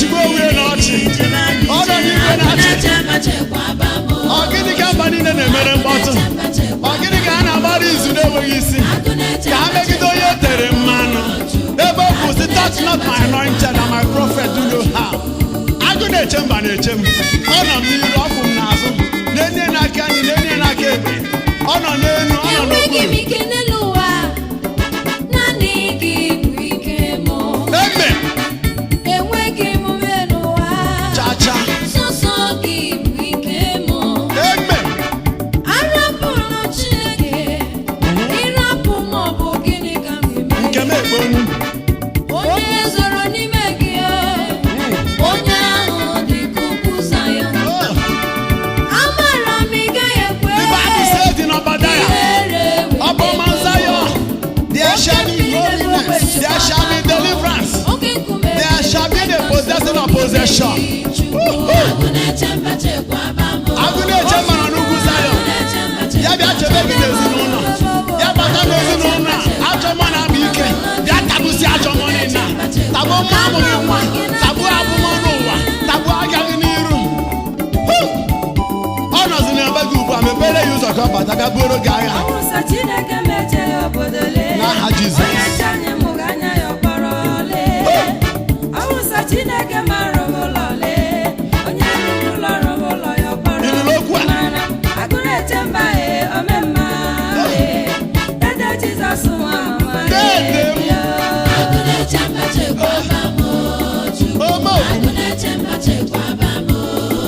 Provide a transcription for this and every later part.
na-achịgbu onwe ya n'ọchị. Ọ nọ n'igwe na-achị. Ọ gịnị ka mba niile na-emere mkpọtụ? Ọ gịnị ka a na-agbara izu na-enweghị isi ka ha megide onye e tere mmanụ? Ebe o kwuru sị, "Touch not my anointed and my prophet do no harm." Agụ na-eche mba na-eche m. Ọ nọ m n'iru, ọ kwụ m n'azụ, na-enye n'aka nri, na-enye n'aka ekpe. Ọ nọ n'elu, ọ nọ Enweghị m n'okpuru. ike n'elu ụwa, naanị gị bụ ike m. Amen. Enweghị m ume n'ụwa, Cha cha. sọsọ gị bụ ike m. Amen. Arapụrụ Chineke, ịrapụ m, ọ bụ gịnị ka m Nke ga-eme? m ekponu. Onye zoro n'ime gị, onye ahụ dị ka ugwu Zayọn. Oh. Amara m ị gaghị ekwe The Bible says in Obadiah, ihere wee upon Mount Zion, there shall be holiness, there shall be deliverance, Oke nkume there shall be the possessing of possession. Agụ na-eche mba, chekwaba m. Agụ na-eche mba nọ n'ugwu Zion. Ya bịa chebe gị n'ezinụlọ. Ya bata n'ezinụlọ a, ajọ mmụọ na-abụ ike. Bịa tagbusi ajọ mmụọ niile a. Tagbuo mmụọ amụghị nwa. Tagbuo abụmọnụ ụwa. Tagbuo agaghị n'iru. Huu! Ọ nọzi n'ebe gị ugbu a, mepere ya ụzọ ka ọ bata bịa buoro gị agha. Awụsa Chineke mechie obodo lee. N'aha Jizọs. Onye nche anyị mụrụ anya ya ọkpọrọ lee. Awụsa Chineke mara ụlọ lee. Onye rụrụ ụlọ rụrụ ụlọ ya ọkpọrọ. Ị nụrụ okwu a? Mana agụ na-eche mba e omemma e. Dede Jizọs nwa mama e. Dede m. Agụ na-eche mba, chekwaba m, Chukwu. Ome okwu. Agụ na-eche mba, chekwaba m.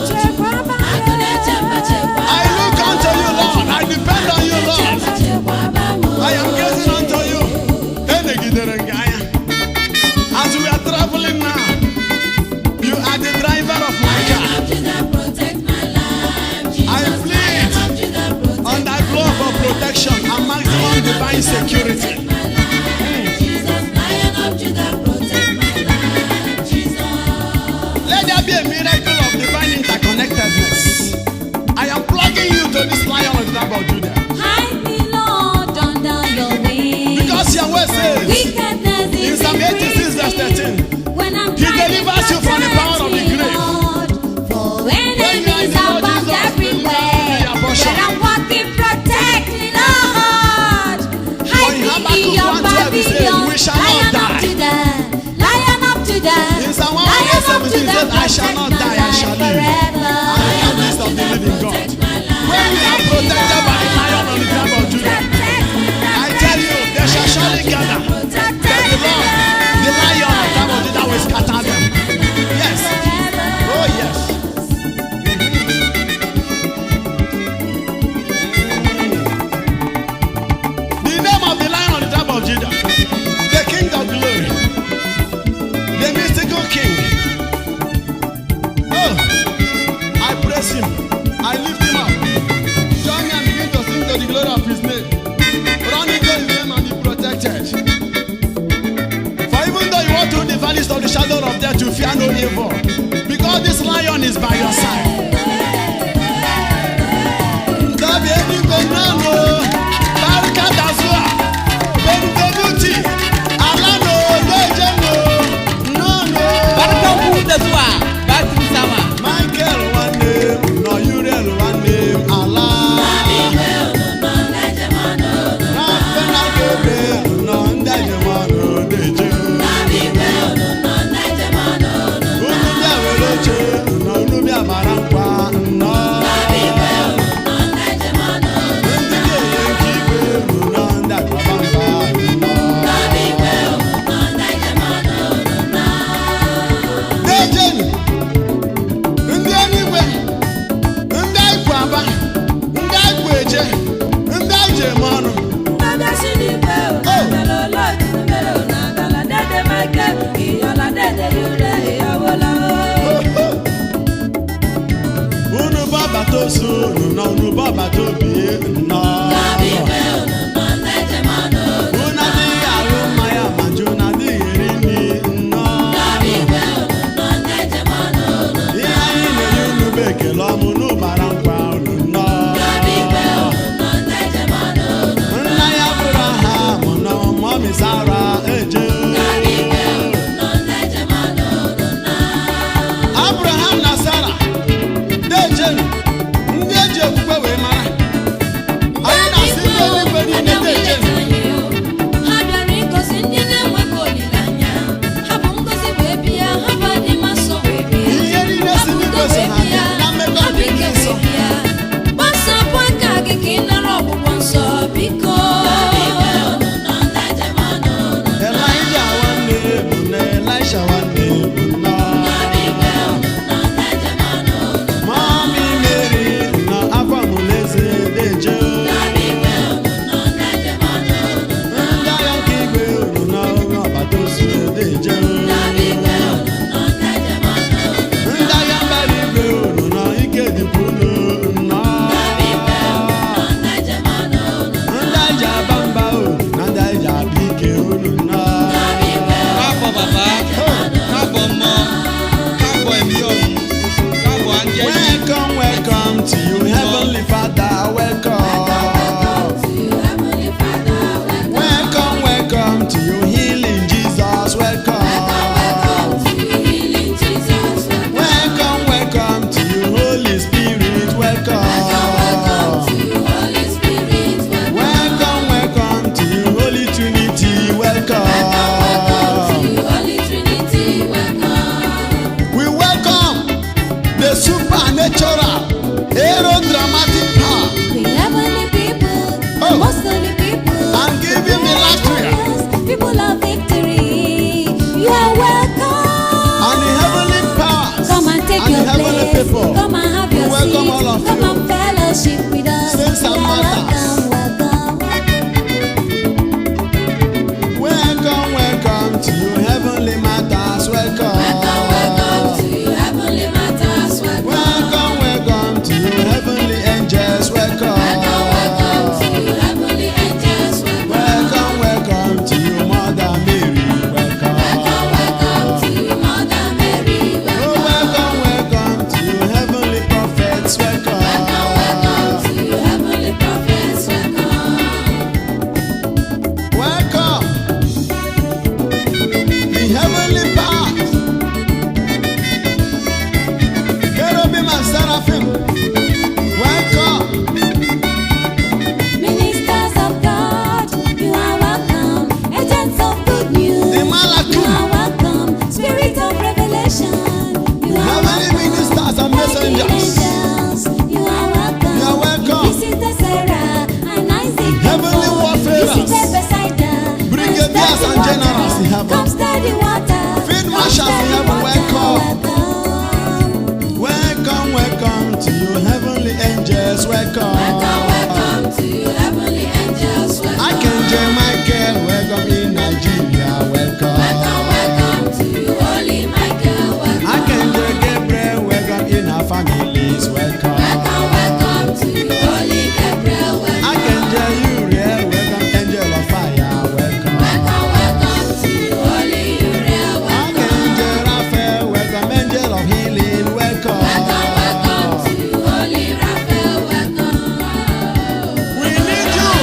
Chekwaba Agụ na-eche mba, chekwaba. I look unto you, Lord. I depend on you, Lord. Chekwaba m. I am gazing unto you. Enegidere m gị anya. As we are traveling now, you are the driver of my car. Judah, protect my life. I plead Jesus, Judah, protect on thy blood for protection and maximum divine security. my life. Jesus, Lion of Judah, protect my life. Jesus. Let there be a miracle of divine interconnectedness. I am plugging you to this Lion of the tribe of Judah. Hide me, Lord, under your wing. Because Yahweh says, Wickedness in is Psalm 86 verse 13, When I'm He driving, delivers you from the power of the protect me, grave. Lord. For When you are in enemies the Lord abound Jesus, everywhere. be your portion. When I'm walking, protect me, Lord. Hide in me in Habakkuk your 1:12 he says, pavilion. "We shall not Lion of die." Judah, Lion of Judah, In Psalm Lion of 117 he Judah, says, "I shall protect not my die, I life shall live." forever. I am the of the living God. When you are protected by the Lion of the tribe of Judah, I tell you, they shall surely gather. But the Lord, the Lion of the tribe of Judah, will scatter them. Yes. Oh, yes. The name of the Lion of the tribe of Judah, the King of glory, the mystical King. Oh, I praise him. I lift him up. Join me and begin to sing to the glory of his name. Run into his name and be protected. For even though you walk through the valleys of the shadow of death, you fear no evil. Because this lion is by your side. Ndabi eluigwe nnọọ, Barka da zuwa, Benvenuti, Alano, Dejeno, nnọọ. Barkanku da zuwa Batin Sama. Michael nwanne m, nọ Uriel nwanne m, ala. Rafael Gabriel nọ ndị njem ọnụ na-eje. Unu bịa were oche, nọ unu bịa mara nkwa, nnọọ. Ndị ga-enye nke igwe, nọ ndị akpaba mba, nnọọ. Dejenu, ndị eluigwe, ndị anyị kwu aba, ndị anyị kwu eje, ndị anyị ji eme ọnụ. Ndabịa si n'igwe unu abịala, olee otu mere unu abịala? Dede Michael, Iyọla, Dede Ure, Iyọbụla o. Unu bụ agbata osu unu nọ, unu bụ agbata obi nnọọ. Unu adịghị aṅụ mmanya ma jụ unu adịghị eri nri nnọọ. Ihe anyị na-enye unu bụ ekele ọmụ n'ụbara nkwa unu nnọọ. Nna ya bụrụ aha mụ na mọmị Sara eje. eje. Ndị agha mbara igwe, unu nọ, ike dịkwa unu nnọọ. Ndị anyị ji aba mba unu na ndị anyị ji abịa ike, unu nnọọ. Káàbọ̀ bàbá, káàbọ̀ ọmọ, káàbọ̀ ẹ̀mí ọ̀run, káàbọ̀ áńgẹ́lì. Welcome, welcome to you, Heavenly Father, welcome. Welcome, welcome to you, healing Jesus, welcome. Welcome, welcome to you, Holy Spirit, welcome. Welcome, welcome to you, Holy Trinity, welcome. We welcome the supernatural, aerodramatic power The heavenly people, Oh. the most holy people, and give him the last prayer. people of victory, you are welcome. And the heavenly powers Come and take and the your heavenly place. people. Come and have We your welcome seat. all of Come you.